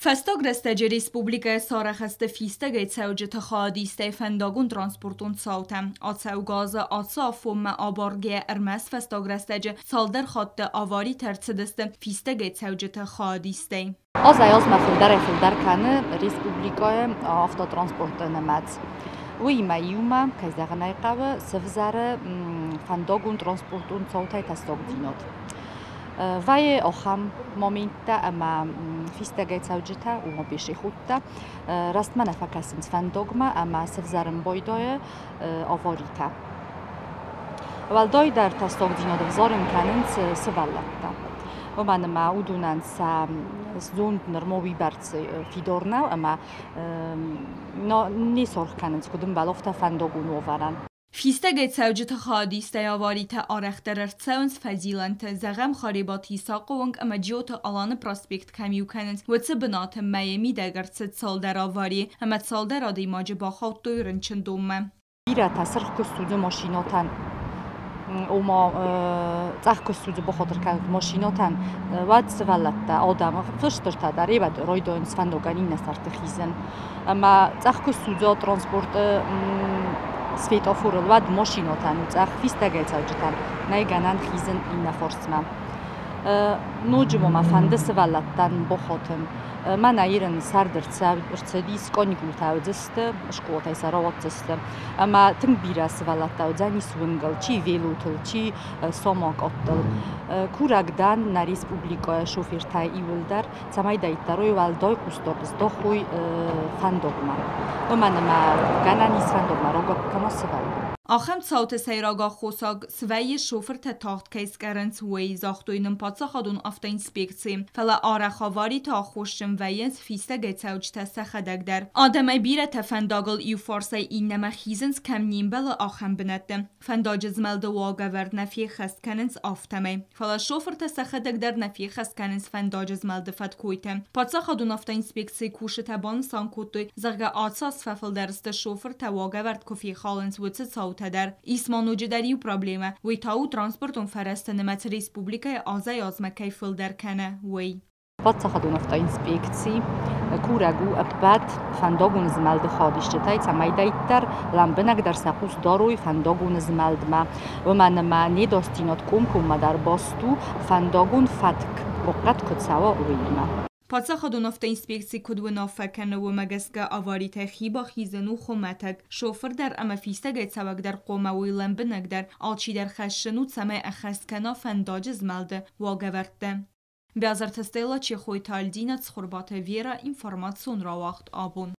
Фӕстаг рӕстӕджы республикӕйы сарӕх сты фистӕгӕй цӕуджыты хайадистӕй фӕндагон-транспортон цаутӕ. Ацӕугӕ азы ацы афонмӕ абаргӕйӕ ӕрмӕст фӕстаг рӕстӕджы цалдӕр хатты аваритӕ ӕрцыдысты фистӕгӕй цӕуджыты хайадистӕй. Азӕй-азмӕ фылдӕрӕй-фылдӕр кӕны республикӕйы автотранспорты нымӕц. Уыимӕ иумӕ, кӕй зӕгъын ӕй хъӕуы, сӕвзӕры фӕндагон-транспортон цаутӕй тӕссагдзинад. Вӕййы ахӕм моменттӕ ӕмӕ фистӕгӕй цӕуджытӕ, ома пешеходтӕ, рӕстмӕ нӕ фӕкӕсынц фӕндагмӕ ӕмӕ сӕвзӕрын байдайы аваритӕ. Уӕлдайдӕр тӕссагдзинад ӕвзарын кӕнынц сывӕллӕттӕ. Уымӕн ӕмӕ уыдонӕн сӕ зонд нырма уыйбӕрц фидар нӕу ӕмӕ не саргъ кӕнынц, куыд ӕмбӕлы, афтӕ фӕндагон уавӕрӕн. Фистӕгӕй цӕуджыты хайадистӕй аваритӕ арӕхдӕр ӕрцӕуынц фӕзилӕнты, зӕгъӕм, Харебаты Исахъы уынг ӕмӕ Джиоты Аланы проспект кӕм иу кӕнынц, уыцы бынаты мӕйы мидӕг ӕрцыд цалдӕр аварийы ӕмӕ цалдӕр адӕймаджы бахаудтой рынчындонмӕ. Бирӕтӕ сырх куы ссудзы машинӕтӕн, ома цъӕх куы ссудзы бахатыр кӕнут машинӕтӕн, уӕд сывӕллӕттӕ, адӕмы фыстыртӕ дӕр ивӕд райдайынц фӕндагӕн иннӕ сӕрты хизын. Ӕмӕ цъӕх куы ссудза транспорты светофорыл, уӕд машинӕтӕн у цъӕх, фистӕгӕй цӕуджытӕн нӕй гӕнӕн хизын иннӕ фарсмӕ. Ноджы ма мӕ фӕнды сывӕллӕттӕн бахатын. Мӕнӕ ирын сӕрд ӕрцыдис, каникултӕ уыдзысты, скъолатӕй сӕ рауадздзысты. Ӕмӕ тынг бирӕ сывӕллӕттӕ уыдзӕнис уынгыл, чи велотыл, чи самокаттыл. Курӕг дӕн нӕ республикӕйы шофертӕй иуылдӕр, цӕмӕй дӕйддӕр уӕлдай хъусдард здахой фӕндагмӕ. Уымӕн ӕмӕ гӕнӕн ис фӕндагмӕ рагӕпп кӕна сывӕллон. Ахӕм цауты сӕйраг аххосаг свӕййы шофыртӕ тагъд кӕй скъӕрынц, уый, загътой нын паддзахадон автоинспекцийы. Фӕлӕ арӕх авариты аххосджын вӕййынц фистӕгӕй цӕуджытӕ сӕхӕдӕг дӕр. Адӕмӕй бирӕтӕ фӕндагыл иу фарсӕй иннӕмӕ хизынц, кӕм не мбӕлы, ахӕм бынӕтты. Фӕндаджы змӕлды уагӕвӕрд нӕ феххӕст кӕнынц афтӕмӕй. Фӕлӕ шофыртӕ сӕхӕдӕг дӕр нӕ феххӕст кӕнынц фӕндаджы змӕлды фӕткойтӕ. Паддзахадон автоинспекцийы кусджытӕ банысан кодтой, зӕгъгӕ, ацы аз фӕфылдӕр сты шофыртӕ уагӕвӕрд куы фехалынц, уыцы цаутӕ дӕр. Ис ма ноджыдӕр иу проблемӕ, уый та у транспортон фӕрӕзты нымӕц республикӕйы азӕй-азмӕ кӕй фылдӕр кӕны, уый. Паддзахадон автоинспекци курӕг у ӕппӕт фӕндагон змӕлды хайадисджытӕй, цӕмӕй дарддӕр лӕмбынӕгдӕр сӕ хъус дарой фӕндагон змӕлдмӕ. Уымӕн ӕмӕ не дасдзинад комкоммӕ дӕр баст у фӕндагон фӕтк хъахъхъӕд куыд цӕуа, уыимӕ. Паддзахадон автоинспекци куыд уынаффӕ кӕны, уымӕ гӕсгӕ аваритӕй хи бахизын у хуымӕтӕг. Шофыр дӕр ӕмӕ фистӕгӕй цӕуӕг дӕр хъуамӕ уой лӕмбынӕгдӕр, алчидӕр хӕссын у, цӕмӕй ӕххӕст кӕна фӕндаджы змӕлды уагӕвӕрдтӕ. Бязырты Стелла, Чехойты Альдина, Цхуырбаты Вера, информацион рауагъд абон.